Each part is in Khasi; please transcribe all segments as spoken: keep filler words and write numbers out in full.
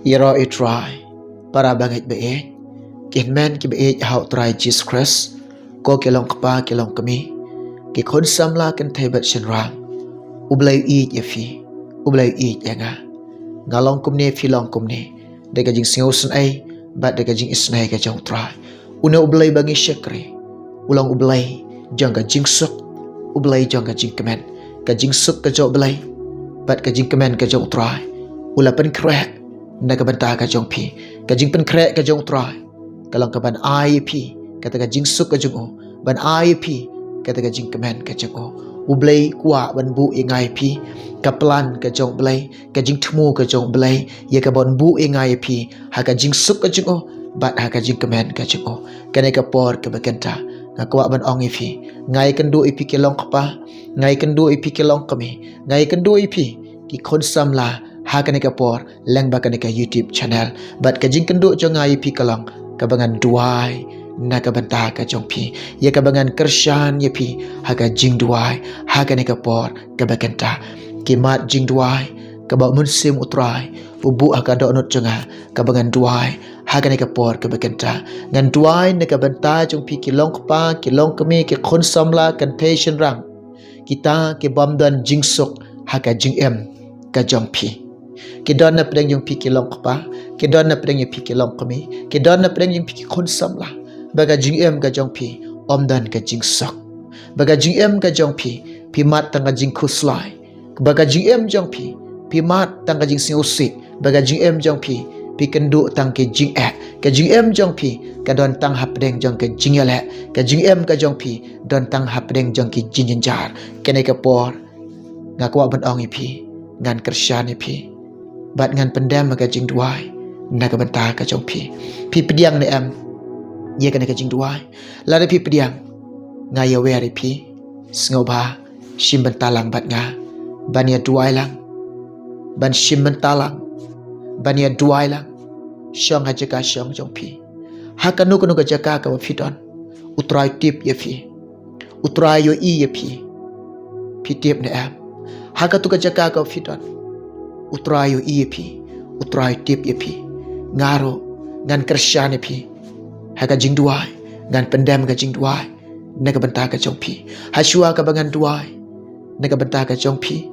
Ïaroh ïa U Trai, para bangeit baieit, ki hynmen ki baieit ha U Trai Jisu Khrist, ko ki long kpa ki long kmie, ki khun samla kynthei bad shynrang. U Blei u ïeit ïa phi, U Blei u ïeit ïa nga. Nga long kumne, phi long kumne, da ka jingsngewsynei bad da ka jingisynei ka jong U Trai. Une U Blei ba ngi shakri u long U Blei jong ka jingsuk, U Blei jong ka jingkmen. Ka jingsuk ka jong U Blei bad ka jingkmen ka jong U Trai u la pynkhreh na ka bynta ka jong phi. Ka jingpynkhreh ka jong U Trai ka long ka ban ai ïa phi kata ka jingsuk ka jong u, ban ai ïa phi kata ka jingkmen ka jong u. U Blei u kwah ban buh ïa nga ïa phi ka plan ka jong U Blei, ka jingthmu ka jong U Blei ïa ka ban buh ïa nga ïa phi ha ka jingsuk ka jong u bad ha ka jingkmen ka jong u. Kane ka por kaba kynta nga kwah ban ong ïa phi, nga ïakynduh ïa phi ki long kpa, nga ïakynduh ïa phi ki long kmie, nga ïakynduh ïa phi ki khun samla ha kane ka por lyngba kane ka YouTube channel. Bad ka jingkynduh jong nga ïa phi ka long kaba ngan duwai na ka bynta ka jong phi, ïa kaba ngan kyrshan ïa phi ha ka jingduwai ha kane ka por kaba kynta. Ki mat jingduwai kaba u Mynsiem U Trai u buh ha ka dohnud jong nga kaba ngan duwai ha kane ka por kaba kynta. Ngan duwai na ka bynta jong phi ki long kpa, ki long kmie, ki khun samla kynthei shynrang, kita ki bym don jingsuk ha ka jingim ka jong phi. Ki don na pdeng jong phi ki long kpa, ki don na pdeng jong phi ki long kmie, ki don na pdeng jong phi ki khun samla, ba ka jingim ka jong phi ym don ka jingsuk. Ba ka jingim ka jong phi, phi mad tang ka jingkhuslai. Ba ka jingim jong phi, phi mad tang ka jingsngewsih. Ba ka jingim jong phi, phi kynduh tang ka jingeh. Ka jingim jong phi ka don tang hapdeng jong ka jingïaleh. Ka jingim ka jong phi don tang hapdeng jong ka jingjynjar. Kane ka por nga kwah ban ong ïa phi, ngan kyrshan ïa phi bad ngan pyndem ka jingduwai na ka bynta ka jong phi. Phi pdiang ne em ïa kane ka jingduwai? Lada phi pdiang, nga ïawer ïa phi. Sngewbha shim bynta lang bad nga ban ïaduwai lang, ban shim bynta lang, ban ïaduwai lang. Shong ha jaka shong jong phi, ha kano kano ka jaka kaba phi don, U Trai u tip ïa phi. U Trai u ïohi ïa phi. Phi tip ne em? Ha kato ka jaka kaba phi don, U Trai u ïohi ïa phi, U Trai u tip ïa phi. Nga ruh ngan kyrshan ïa phi ha ka jingduwai, ngan pyndem ka jingduwai na ka bynta ka jong phi. Hashwa kaba ngan duwai na ka bynta ka jong phi,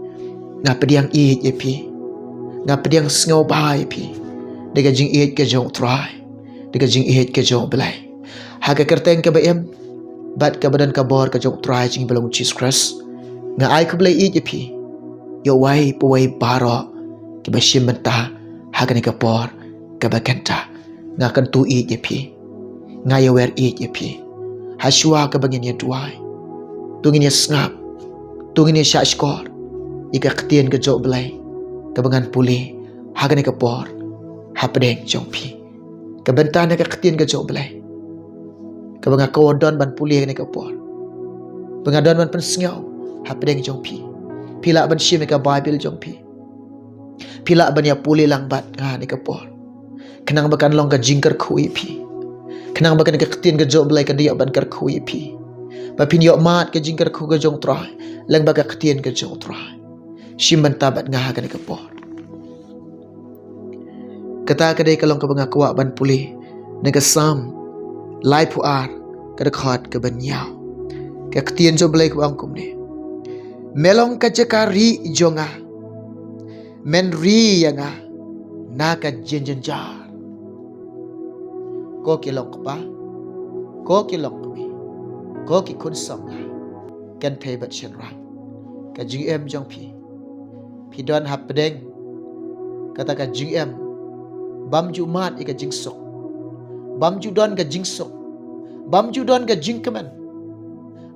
nga pdiang ïeit ïa phi, nga pdiang sngewbha ïa phi da ka jingïeit ka jong U Trai, da ka jingïeit ka jong U Blei. Ha ka kyrteng kaba im bad kaba don ka bor ka jong U Trai jong ngi ba long Jisu Khrist, nga ai khublei ïeit ïa phi, ïa uwei pa uwei baroh kiba shim bynta ha kane ka por kaba kynta. Nga kyntu ïeit ïa phi, nga ïawer ïeit ïa phi. Hashwa kaba ngin ïaduwai, to ngin ïasngap, to ngin ïashahshkor ïa ka ktien ka jong U Blei kaba ngan pule ha kane ka por hapdeng jong phi. Ka bynta na ka ktien ka jong U Blei kaba nga kwah don ban pule ha kane ka por, ba nga don ban pynsngew hapdeng jong phi. Phi lah ban shim ïa ka Baibl jong phi. Phi lah ban ïa pule lang bad nga ha kane ka por, khnang ba kan long ka jingkyrkhu ïa phi, khnang ba kane ka ktien ka jong U Blei kan ïoh ban kyrkhu ïa phi, ba phin ïoh mad ka jingkyrkhu ka jong U Trai lyngba ka ktien ka jong U Trai. Shim bynta bad nga ha kane ka por. Kata ka dei ka long kaba nga kwah ban pule na ka Salm laiphew ar, ka dkhot kaba hynñiew. Ka ktien jong U Blei kaba ong kumne: Me long ka jaka rieh jong nga, men ri ïa nga na ka jingjynjar. Ko ki long kpa, ko ki long kmie, ko ki khun samla kynthei bad shynrang, ka jingim jong phi, phi don hapdeng kata ka jingim bym ju mad ïa ka jingsuk, bym ju don ka jingsuk, bym ju don ka jingkmen,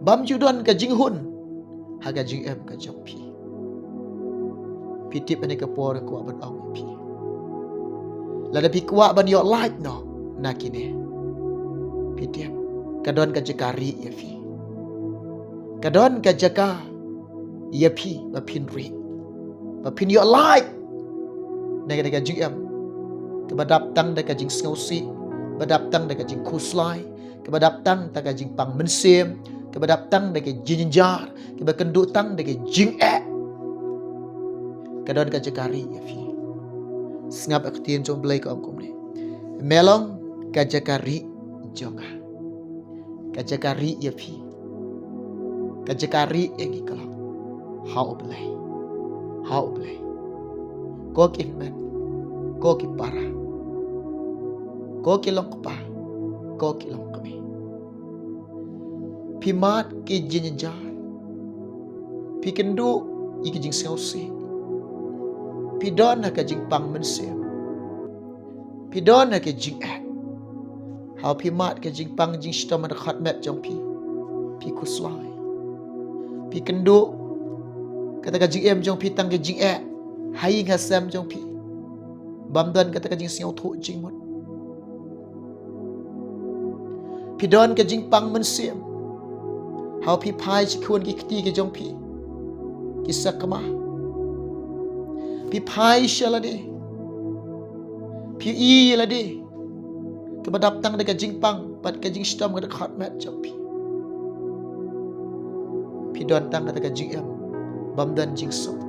bym ju don ka jinghun ha ka jingim ka jong phi. Phi tip, ha kane ka por nga kwah ban ong ïa phi, lada phi kwah ban ïoh lait noh na kine, phi tip, ka don ka jaka rieh ïa phi. Ka don ka jaka ïa phi ba phin rieh, ba phin ïoh lait na ka, na ka jingim kaba dap tang da ka jingsngewsih, ba dap tang da ka jingkhuslai, kaba dap tang da ka jingpang mynsiem, kaba dap tang da ka jingjynjar, kaba kynduh tang da ka jingeh. Ka don ka jaka rieh ïa phi. Sngap ïa ka ktien jong U Blei ka ong kumne. Me long ka jaka rieh jong nga. Ka jaka rieh ïa phi. Ka jaka rieh ïa ngi ka long ha U Blei. Ha U Blei. Ko ki hynmen, ko ki para, ko ki long kpa, ko ki long kmie. Phi mad ki jingjynjar. Phi kynduh ïa ki jingsngewsih. Phi don ha ka jingpang mynsiem. Phi don ha ka jingeh. Haba phi mad ka jingpang jingshitom ha ka dkhot met jong phi, phi khuslai. Phi kynduh kata ka jingim jong phi tang ka jingeh ha ïing ha sem jong phi. Bym don kata ka jingsngewthuh jingmut. Phi don ka jingpang mynsiem. Haba phi phai sha ki khun ki kti ki jong phi, ki sakma, phi phai sha lade. Phi ïohi ïa lade kiba dap tang da ka jingpang bad ka jingshitom ha ka dkhot met jong phi. Phi don tang kata ka jingim bym don jingsuk,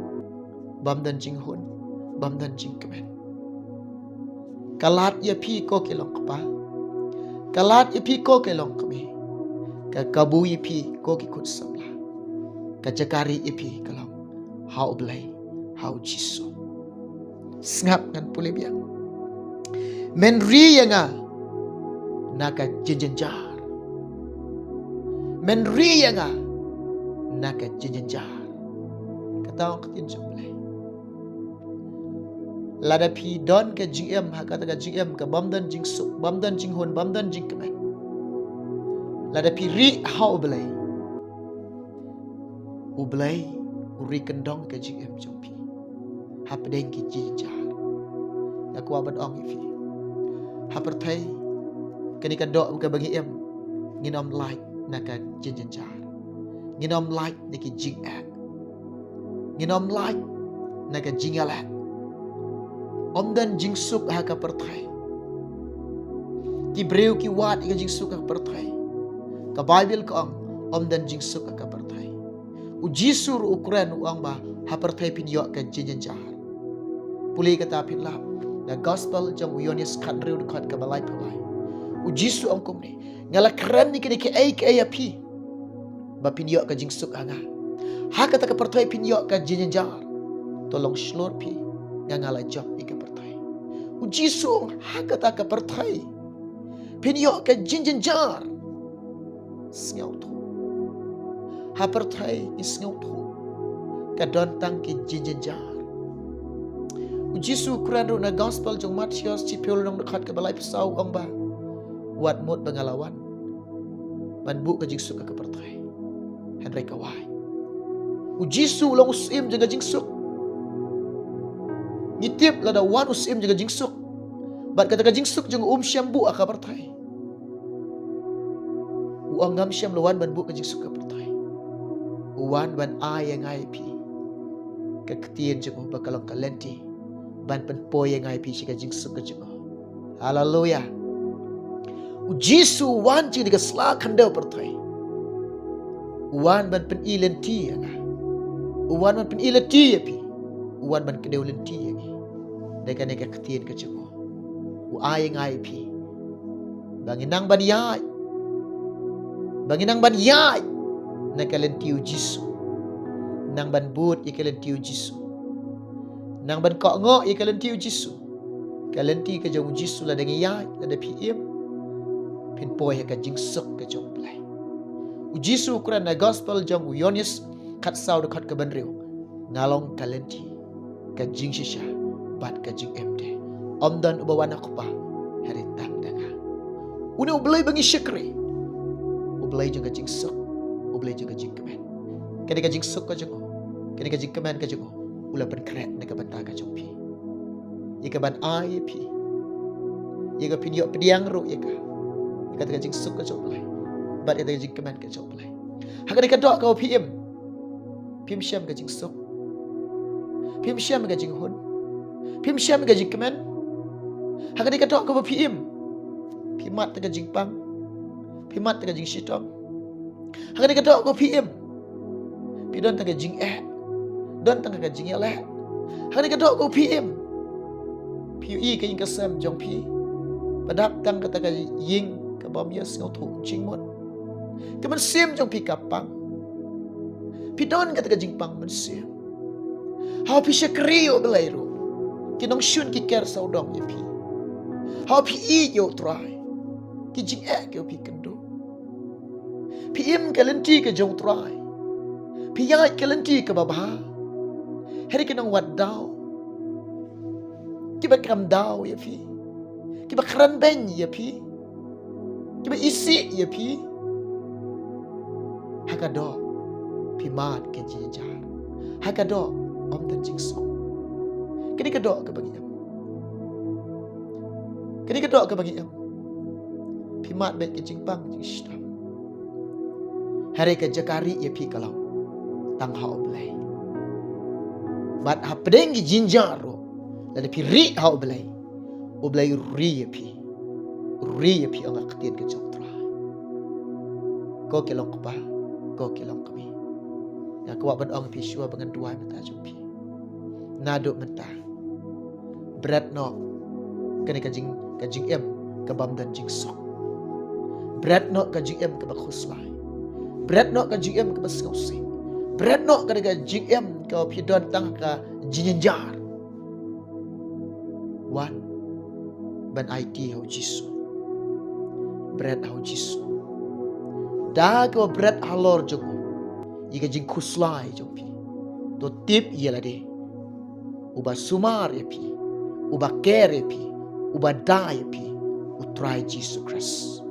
bym don jinghun, bym don jingkmen. Ka lad ïa phi ko ki long kpa. Ka lad ïa phi ko ki long kmie. Ka kabu ïa phi ko ki khun samla. Ka jaka rieh ïa phi ka long ha U Blei, ha U Jisu. Sngap, ngan pule biang. Men rieh ïa nga na ka jingjynjar. Men rieh ïa nga na ka jingjynjar. Kata ka ktien jong U Blei. Lada phi don ka jingim ha kata ka jingim ka bym don jingsuk, bym don jinghun, bym don jingkmen, lada phi rieh ha U Blei, U Blei u ri kyndong ka jingim jong phi hapdeng ki jingjynjar. Nga kwah ban ong ïa phi, ha pyrthei kane ka doh kaba ngi im, ngin ym lait na ka jingjynjar. Ngin ym lait na ki jingeh. Ngin ym lait na ka jingïaleh. Ym don jingsuk ha ka pyrthei. Ki briew ki wad ïa ka jingsuk ha ka pyrthei. Ka Baibl ka ong ym don jingsuk ha ka pyrthei. U Jisu ruh u kren, u ong ba ha pyrthei phin ïoh ka jingjynjar. Pule kata phin lap na Gospel jong u Ïoannis khathynriew dkhot kaba laiphew lai. U Jisu ong kumne, nga la kren ïa kine kiei kiei ïa phi ba phin ïoh ka jingsuk ha nga. Ha kata ka pyrthei phin ïoh ka jingjynjar. To long shlur phi, nga nga la jop ïa ka pyrthei. U Jisu ong ha kata ka pyrthei phin ïoh ka jingjynjar. Sngewthuh. Ha pyrthei ngi sngewthuh ka don tang ki jingjynjar. U Jisu u kren ruh na Gospel jong u Mathaios shiphew lynnong dkhot kaba laiphew saw, u ong ba wat mut ba nga la wan ban buh ka jingsuk ha ka pyrthei, hynrei kawei. U Jisu u long u syiem jong ka jingsuk. Ngi tip lada wan u syiem jong ka jingsuk, bad kata ka jingsuk jong u um shym buh ha ka pyrthei. U ong ngam shym la wan ban buh ka jingsuk ha ka pyrthei. U wan ban ai ïa nga ïa phi ka ktien jong u ba ka long ka lynti ban pynpoi ïa nga ïa phi sha ka jingsuk ka jong u. Haleluia. U Jisu u wan jingdei ka sla khyndew pyrthei. U wan ban pyni lynti ïa nga. U wan ban pyni lynti ïa phi. U wan ban kdew lynti ïa ngi da kane ka ktien ka jong u. U ai ïa nga ïa phi ba ngin nang ban ïaid, ba ngin nang ban ïaid na ka lynti u Jisu. Nang ban bud ïa ka lynti u Jisu. Nang ban kohnguh ïa ka lynti u Jisu. Ka lynti ka jong u Jisu lada ngi ïaid, lada phi im, phin poi ha ka jingsuk ka jong u Blei. U Jisu u kren na Gospel jong u Ïoannis khatsaw dkhot kaba hynriew, nga long ka lynti, ka jingshisha bad ka jingim de. Ym don uba wan ha u Kpa hynrei tang da nga. Une u Blei ba ngi shakri, u Blei jong ka jingsuk, u Blei jong ka jingkmen. Kane ka jingsuk ka jong u, kane ka jingkmen ka jong u, u la pynkhreh na ka bynta ka jong phi. Ïa ka ban ai ïa phi, ïa ka phin ïoh pdiang ruh ïa ka, ïa kata ka jingsuk ka jong u Blei bad ïa kata ka jingkmen ka jong u Blei. Ha kane ka doh kaba phi im, phim shem ka jingsuk, phim shem ka jinghun, phim shem ka jingkmen. Ha kane ka doh kaba phi im, phi mad da ka jingpang, phi mad da ka jingshitom. Ha kane ka doh kaba phi im, phi don tang ka jingeh, don tang ka jingïaleh. Ha kane ka doh kaba phi im, Phi ïohi ka ïing ka sem jong phi ba dap tang kata ka ïing ka bym ïa sngewthuh jingmut. Ka mynsiem jong phi ka pang. Phi don kata ka jingpang mynsiem. Haba phi shakri ïa U Blei ruh, ki nongshun ki ker sawdong ïa phi. Haba phi ïeit ïa U Trai, ki jingeh ki phi kynduh. Phi im ka lynti ka jong U Trai. Phi ïaid ka lynti kaba bha. Hynrei ki nongwad daw, kiba khlem daw ïa phi, kiba kren beiñ ïa phi, kiba isih ïa phi, ha ka doh phi mad ka jingjar. Ha ka doh ym don jingsuk. Kane ka doh kaba ngi im. Kane ka doh kaba ngi im. Phi mad beit ka jingpang jingshitom. Hynrei ka jaka rieh ïa phi ka long tang ha U Blei. Bad hapdeng ki jingjar ruh, lada phi rieh ha U Blei, U Blei u ri ïa phi. U ri ïa phi, ong ka ktien ka jong U Trai. Ko ki long kpa, ko ki long kmie, nga kwah ban ong ïa phi shuwa ba ngan duwai mynta jong phi. Naduh mynta, bret noh kane ka jing, ka jingim ka bym don jingsuk. Bret noh ka jingim kaba khuslai. Bret noh ka jingim kaba sngewsih. Bret noh kane ka jingim kaba phi don tang ka jingjynjar. Wan ban aiti ha U Jisu. Bret ha U Jisu. Da kaba bret halor jong u ïa ka jingkhuslai jong phi, to tip ïa lade, uba sumar ïa phi, uba ker ïa phi, uba da ïa phi, U Trai Jisu Khrist.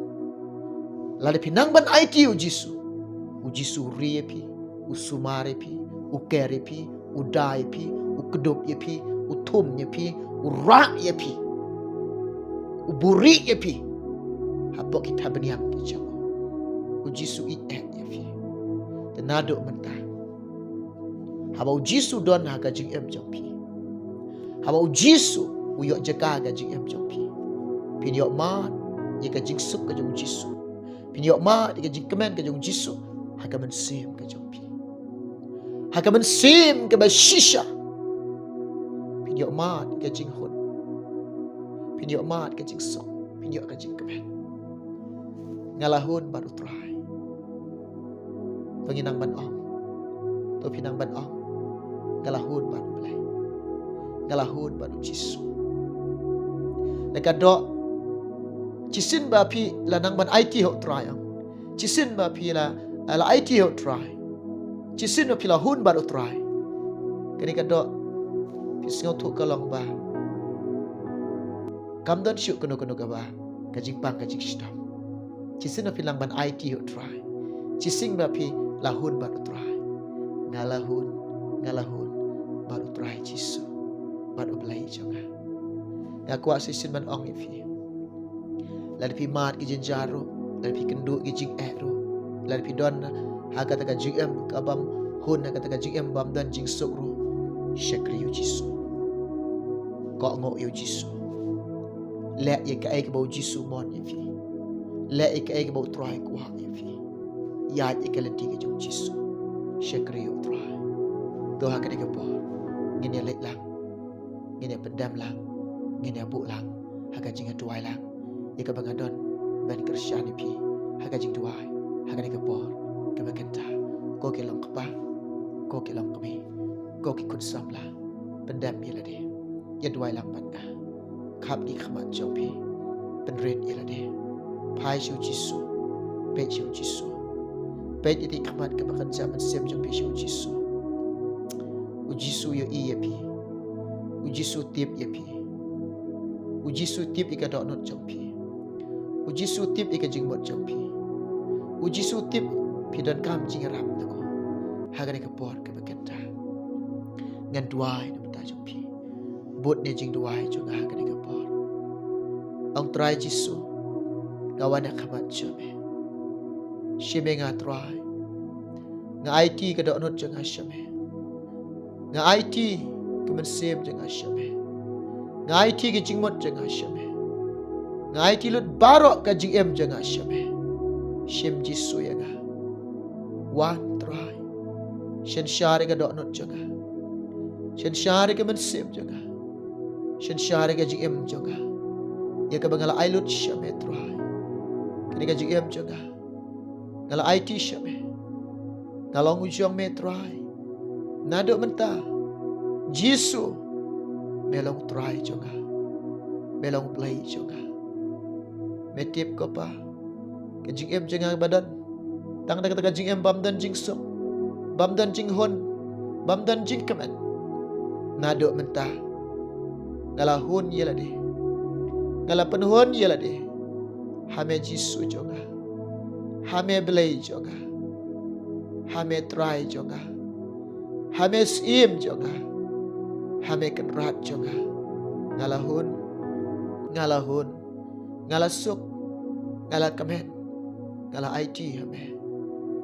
Lada phi nang ban aiti U Jisu, U Jisu u ri ïa phi, u sumar ïa phi, u ker ïa phi, u da ïa phi, u kdup ïa phi, u thum ïa phi, u rah ïa phi, u buhrieh ïa phi hapoh ki thapniang ki jong u. U Jisu u ïeit ïa phi. Te naduh mynta, haba U Jisu u don ha ka jingim jong phi, haba U Jisu u ïoh jaka ha ka jingim jong phi, phin ïoh mad ïa ka jingsuk ka jong U Jisu. Phin ïoh mad ïa ka jingkmen ka jong U Jisu ha ka mynsiem ka jong phi. Ha ka mynsiem kaba shisha, phin ïoh mad ïa ka jinghun. Phin ïoh mad ïa ka jingsuk. Phin ïoh ka jingkmen. Nga la hun bad U Trai. To ngin nang ban ong. To phin nang ban ong, nga la hun bad U Blei. Nga la hun bad U Jisu. Lada ka doh, shisien ba phi la nang ban aiti ha U Trai, ong. Shisien ba phi la, la aiti ha U Trai. Shisien ba phi la hun bad U Trai. Kane ka doh, phi sngewthuh ka long ba kam don shuh kano kano kaba ka jingpang ka jingshitom. Shisien ba phi la nang ban aiti ha U Trai. Shisien ba phi la hun bad U Trai. Nga la hun, nga la hun bad U Trai Jisu, bad U Blei jong nga. Nga kwah shisien ban ong ïa phi, lada phi mad ki jynjar ruh, lada phi kynduh ki jingeh ruh, lada phi don ha kata ka jingim ka bym hun, ha kata ka jingim bym don jingsuk ruh, shakri ïa U Jisu. Kohnguh ïa U Jisu. Leh ïa kaei kaba U Jisu u mon ïa phi. Leh ïa kaei kaba U Trai u kwah ïa phi. Ïaid ïa ka lynti ka jong U Jisu. Shakri ïa U Trai. To ha kane ka por, ngin ïa leit lang, ngin ïa pyndem lang, ngin ïa buh lang ha ka jingïaduwai lang ïa kaba nga don ban kyrshan ïa phi ha ka jingduwai ha kane ka por kaba kynta. Ko ki long kpa, ko ki long kmie, ko ki khun samla, pyndem ïa lade. Ïaduwai lang bad nga. Khap ïa ki khmat jong phi. Pynrit ïa lade. Phai sha U Jisu. Peit sha U Jisu. Peit ïa ki khmat kaba kynjah mynsiem jong phi sha U Jisu. U Jisu u ïohi ïa phi. U Jisu u tip ïa phi. U Jisu u tip ïa ka dohnud jong phi. U Jisu u tip ïa ka jingmut jong phi. U Jisu u tip phi donkam jingïarap na u ha kane ka por kaba kynta. Ngan duwai na ka bynta jong phi. Bud ïa ka jingduwai jong nga ha kane ka por. Ong, Trai Jisu, nga wan ha khmat jong me. Shim ïa nga Trai. Nga aiti ka dohnud jong nga sha me. Nga aiti ka mynsiem jong nga sha me. Nga aiti ka jingmut jong nga sha me. Nga aiti lut baroh ka jingim jong nga sha me. Shim Jisu ïa nga. Wan Trai. Synshar ïa ka dohnud jong nga. Synshar ïa ka mynsiem jong nga. Synshar ïa ka jingim jong nga, ïa kaba nga la ai lut sha me Trai. Kane ka jingim jong nga, nga la aiti sha me. Nga long u jong me Trai. Naduh mynta, Jisu, me long Trai jong nga. Me long Blei jong nga. Me tip ko Pa, ka jingim jong nga ba don, tang da kata ka jingim bym don jingsuk, bym don jinghun, bym don jingkmen. Naduh mynta, nga la hun ïa lade, nga la pynhun ïa lade ha me Jisu jong nga, ha me Blei jong nga, ha me Trai jong nga, ha me Syiem jong nga, ha me Kynrad jong nga. Nga la hun, nga la hun, nga la suk, nga la kmen, nga la aiti ha me.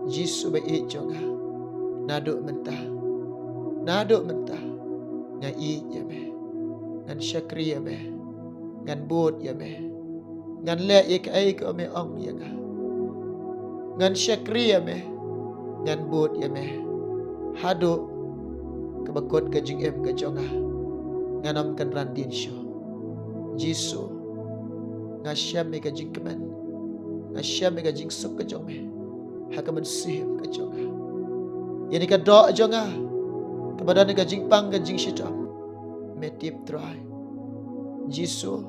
Jisu ba ïeit jong nga, naduh mynta, naduh mynta, nga ïeit ïa me, ngan shakri ïa me, ngan bud ïa me, ngan leh ïa kaei kaba me ong ïa nga. Ngan shakri ïa me, ngan bud ïa me, haduh kaba kut ka jingim ka jong nga, ngan ym kynran dien shuh. Jisu, nga shem ïa ka jingkmen, nga shem ïa ka jingsuk ka jong me ha ka mynsiem ka jong nga. Ïa kane ka doh jong nga kaba don ïa ka jingpang ka jingshitom, me tip Trai. Jisu,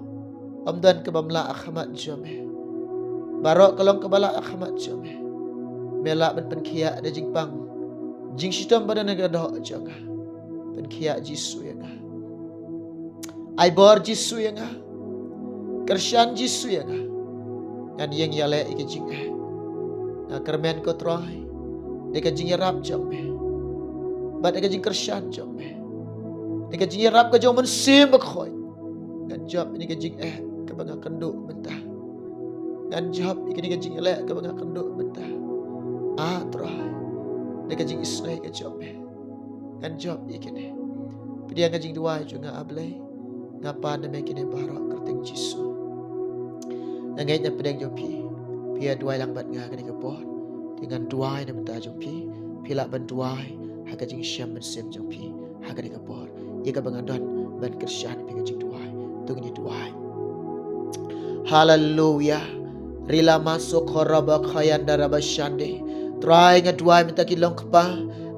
ym don kaba ym lah ha khmat jong me. Baroh ka long kaba lah ha khmat jong me. Me lah ban pynkhiah da jingpang jingshitom ba don ha ka doh jong nga. Pynkhiah Jisu ïa nga. Ai bor Jisu ïa nga. Kyrshan Jisu ïa nga. Ngan ïeng ïaleh ïa ka jingeh. Nga kyrmen ko Trai da ka jingïarap jong me, bad da ka jingkyrshan jong me, da ka jingïarap ka jong u Mynsiem Bakhuid. Ngan jop ïa kane ka jingeh kaba nga kynduh mynta. Ngan jop ïa kane ka jingïaleh kaba nga kynduh mynta. Ah Trai, da ka jingisynei ka jong me, ngan jop ïa kane. Pdiang ka jingduwai jong nga, A Blei. Nga pan na me kine baroh ha ka kyrteng Jisu. Nga ngeit na pdeng jong phi, phi ïa duwai lang bad nga ha kane ka por. Te ngan duwai na bynta jong phi, phi lah ban duwai ha ka jingshem mynsiem jong phi ha kane ka por, ïa kaba nga don ban kyrshan ïa phi ha ka jingduwai. To ngin ïa duwai. Haleluya. Rila maso koraba khayanda raba shande. Trai, nga duwai mynta ki long kpa,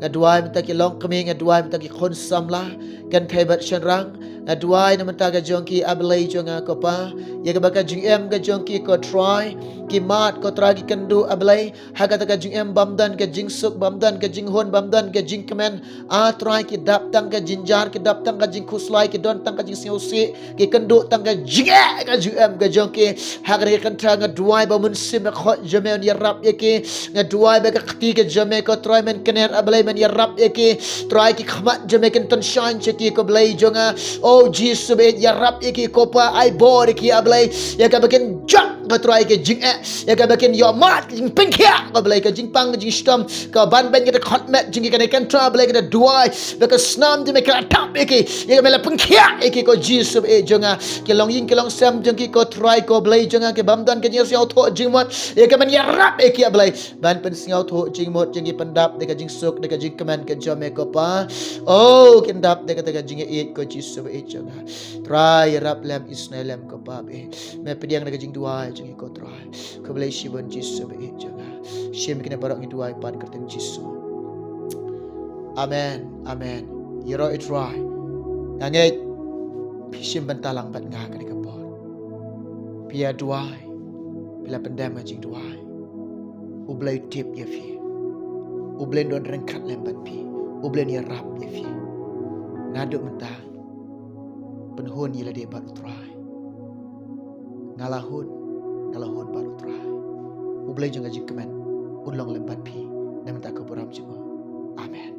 nga duwai mynta ki long kmie, nga duwai mynta ki khun samla, kynthei bad shynrang. Nga duwai na bynta ka jong ki, A Blei jong nga ko Pa, ïa kaba ka jingim ka jong ki ko Trai, ki mad ko Trai, ki kynduh, A Blei, ha kata ka jingim bym don ka jingsuk, bym don ka jinghun, bym don ka jingkmen. Ah Trai, ki dap tang ka jynjar, ki dap tang ka jingkhuslai, ki don tang ka jingsngewsih, ki kynduh tang ka jingeh ka jingim ka jong ki. Ha kane ka kynta nga duwai ba u Mynsiem Bakhuid jong me un ïarap ïa ki. Nga duwai ba ka kti ka jong me ko Trai men kner, A Blei, men ïarap ïa ki. Trai, ki khmat jong me kin tynshaiñ sha ki ko Blei jong nga. O Jisu ba ïeit, ïarap ïa ki ko Pa, ai bor ïa ki, A Blei, ïa kaba kin jop ko Trai ka jingeh, ïa kaba kin ïoh mad ka jingpynkhiah ko Blei, ka jingpang ka jingshitom, ka ban beiñ kata ka khot met jong ki kane ka kynta, A Blei, kata duwai ba ka snam jong me ka la thap ïa ki, ïa kaba me la pynkhiah ïa ki ko Jisu ba ïeit jong nga. Ki longïing ki longsem jong ki ko Trai ko Blei jong nga, ki bym don ka jingsngewthuh jingmut, ïa kaba men ïarap ïa ki, A Blei, ban pynsngewthuh jingmut jong ki, pyndap da ka jingsuk da ka jingkmen ka jong me ko Pa. O, kin dap da kata ka jingïeit ko Jisu ba ïeit jong nga. Trai, ïarap lem, isynei lem ko Pa ba ïeit. Me pdiang da ka jingduwai jong ki ko Trai. Khublei shibun Jisu ba ïeit jong nga. Shim kine baroh ngi duwai pan kyrteng Jisu. Amen. Amen. Ïaroh i Trai. Nga ngeit phi shim bynta lang bad nga kane ka por. Phi ïa duwai, phi la pyndem ha jingduwai. U Blei u tip ïa phi. U Blei un don ryngkat lem bad phi. U Blei un ïarap ïa phi. Naduh mynta, pynhun ïa lade bad u Trai. Nga la hun, nga la hun bad u Trai. U Blei jong ka jingkmen un long lem bad phi na bynta ka burom jong u. Amen.